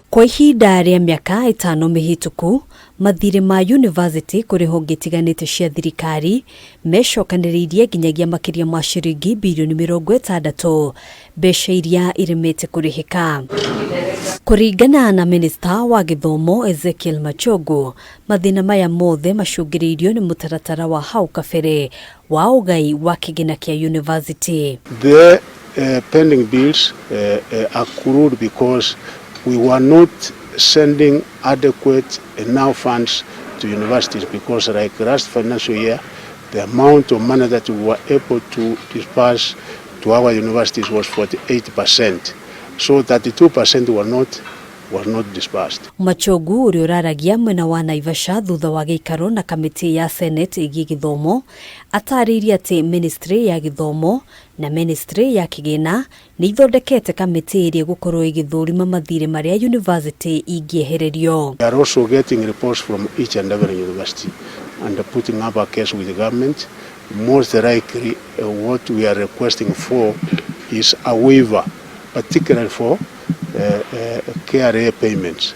Kwa ihinda rĩa mĩaka ĩtano mĩhĩtũku, mathirĩ ma yunivasĩtĩ kũrĩ honge itiganĩte cia thirikari mecokanĩrĩirie nginyagia makĩria ma ciringi birioni 60, mbeca iria iremete kũrĩhĩka. Kũringana na minista wa gĩthomo Ezekiel Machogu, mathĩna maya mothe macũngĩrĩirio nĩ mũtaratara wa hau kabere wa ũgai wa kĩgĩna kĩa yunivasĩtĩ. The pending bills accrued because we were not sending adequate enough funds to universities, because like last financial year, the amount of money that we were able to disburse to our universities was 48%. So 32% were not disbursed. Machogu, ũrĩa ũraragia mwena wa Naivasha thutha wa gĩikaro na kamĩtĩ ya Senate ĩgiĩ gĩthomo, atarĩirie atĩ ministry ya gĩthomo na ministry ya kĩgĩna nĩ ithondekete kamĩtĩ ĩrĩa ĩgũkorwo ĩgĩthũrima mathirĩ marĩa yunivasĩtĩ ingĩehererio. We are also getting reports from each and every university and putting up a case with the government. Most likely, what we are requesting for is a waiver, particularly for KRA payments,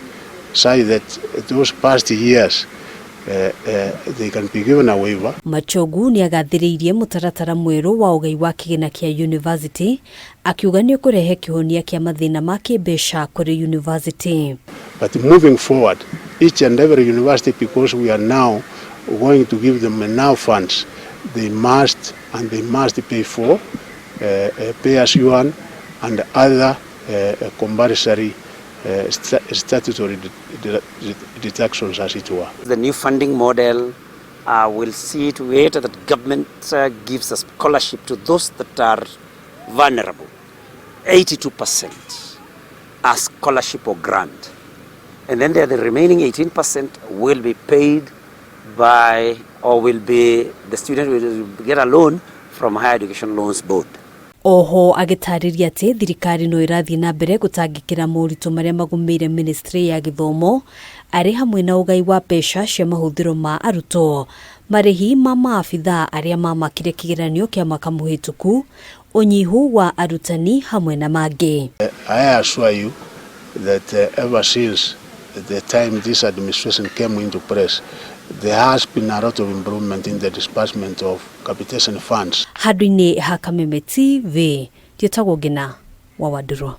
such that those past years they can be given a waiver. Machogu nĩ agathĩrĩirie mũtaratara mwerũ wa ũgai wa kĩgĩna kĩa yunivasĩtĩ, akiuga nĩ ũkũrehe kĩhonia kĩa mathĩna ma kĩmbeca kũrĩ yunivasĩtĩ. But moving forward, each and every university, because we are now going to give them enough funds, they must and they must pay for pay as you earn and other compulsory statutory deductions, as it were. The new funding model will see to it that government gives a scholarship to those that are vulnerable, 82% as scholarship or grant. And then the remaining 18% will be paid by, or will be, the student will get a loan from Higher Education Loans Board. Oho agĩtarĩria atĩ thirikari no ĩrathiĩ na mbere gũtangĩkĩra moritũ marĩa magũmĩire ministry ya gĩthomo, arĩ hamwe na ũgai wa mbeca cia mahũthĩro ma arutwo, marĩhi ma maabithaa arĩa mamakire kĩgeranio kĩa mwaka mũhĩtũku, ũnyihu wa arutani, hamwe na mangĩ. I assure you that ever since the time this administration came into place, there has been a lot of improvement in the disbursement of capitation funds. Handũ-inĩ ha Kameme TV, njĩtagwo Ngina wa Wandũrũ.